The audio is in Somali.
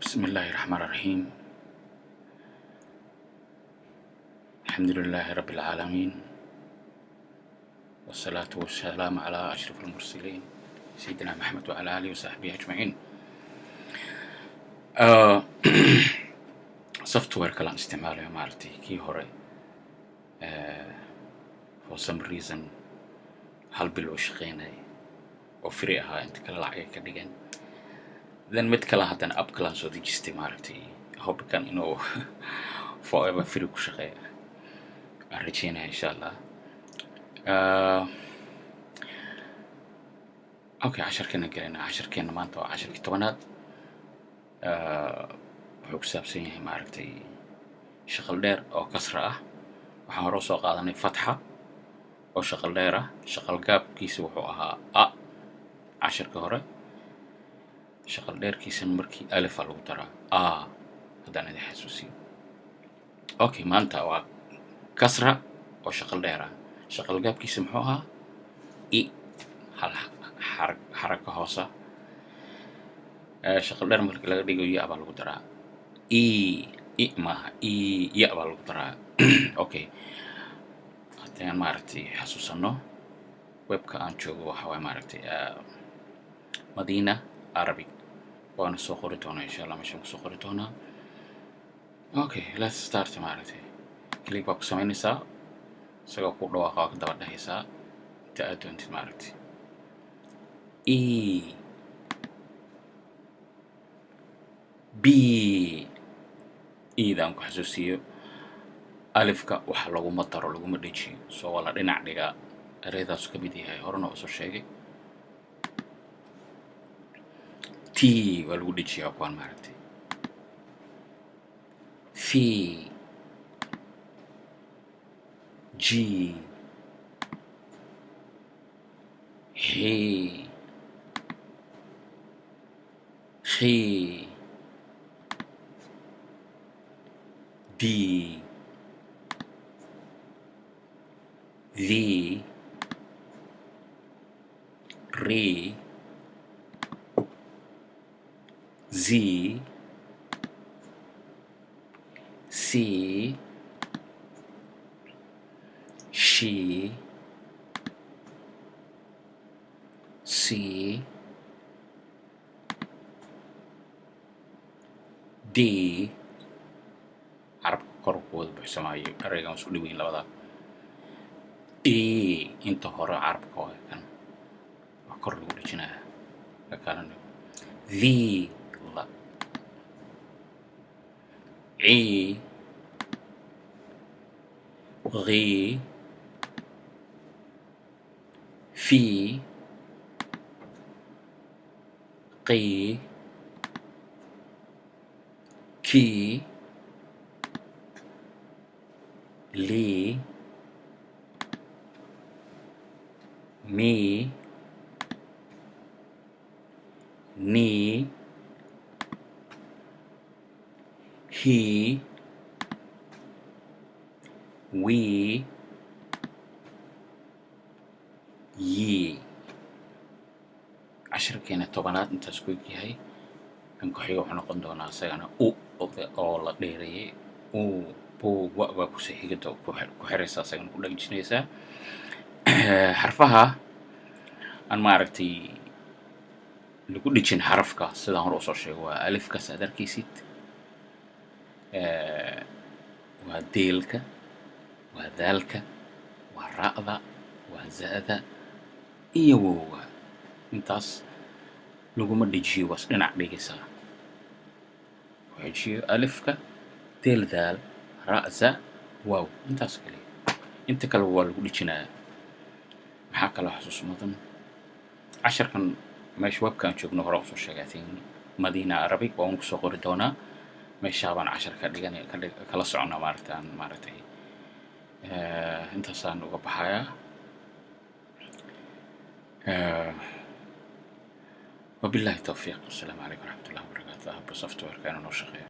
بسم الله الرحمن الرحيم، الحمد لله رب العالمين، والصلاة والسلام على أشرف المرسلين سيدنا محمد وعلى آله وصحبه أجمعين. Software kalaan isticmaalayo, maaragtay, kii hore for some reason hal bil oo shaqeynaya oo free ahaa, inta kale lacagay ka dhigeen. Then mid kale haddana app kalaan soo dejistay, maaragtay, hobkan inuu forever free ku shaqeeya aan rajeynaya, insha Allah. Okay, casharkeena gelayna. Casharkeena maanta waa casharkii 10aad. Wuxuu ku saabsan yahay, maaragtay, shaqal dheer oo kasra ah. Waxaan hore usoo qaadanay fatxa oo shaqal dheer ah. Shaqal gaabkiisa wuxuu ahaa a casharka hore. Shaqal dheerkiisana markii alifa lagu daraa a, haddaan idin xasuusiyo. Okay, maanta waa kasra oo shaqal dheer ah. Shaqal gaabkiisa muxuu ahaa? I, hal xaraka hoosa. Shaqal dheer marka laga dhigo, ya baa lagu daraa. I, i maaha, i, ya baa lagu daraa. Okay, haddaan, maaragtay, xasuusano, webka aan joogo waxa waye, maaragtay, Madina Arabic. Waana soo qori doonaa, insha Allah, meeshaan kusoo qori doonaa. Okay, let's start. Maaragtay, click baa ku samaynaysaa, isagoo ku dhawaaqa waa ka daba dhahaysaa inta aad doontid, maaragtay. E, B, eda aan ku xasuusiyo, alifka waxa laguma daro, laguma dhejiyo, soo waa la dhinac dhigaa. Ereyadaasu ka mid yahay, horena waa soo sheegay. T waa lagu dhejiyaa kuwaan, maaragtay. V, G, X, X, D, V, R, Z, C, Sh, C, D. Carabka kor ku wada buuxsamaayo, ereygan waa isku dhow yihiin labada. E, inta hore carabka waa kan, waa kor lagu dhejinaya ka kalena. V, la, C, غ, في, قي, كي, لي, مي, ني, هي, وي, yi. Casharkeena 10aad intaas ku eg yahay. Kan ku xiga wuxuu noqon doonaa isagana u oo la dheereeyey, u, bu, wa baa kusii xigida, ku xiraysaa, isagana ku dhajinaysaa. Xarfaha aan, maaragtay, lagu dhejin xarafka, sidaan hore usoo sheego, waa alifkaas aad arkaysid, waa deelka, waa daalka, waa ra'da, waa za'da iyo wowga. Intaas laguma dhejiyo, waas dhinac dhigaysaa. Ku xejiyo alifka, deel, daal, ra'za, wow, intaas kaliya. Inta kale waa lagu dhejinayaa. Maxaa kaloo xasuus mudan? Casharkan meesha webka aan joogno hore usoo sheegay, I think, Madina Arabic, waan kusoo qori doonaa. Meeshaa baan casharka dhigan kala soconnaa, maaragtaan, maaragtay. Intaasaan uga baxayaa. Wabillahi towfiiq. Asalaamu calaykum waraxmatullahi wabarakaatu. Haba softwareka inuu noo shaqeeyo.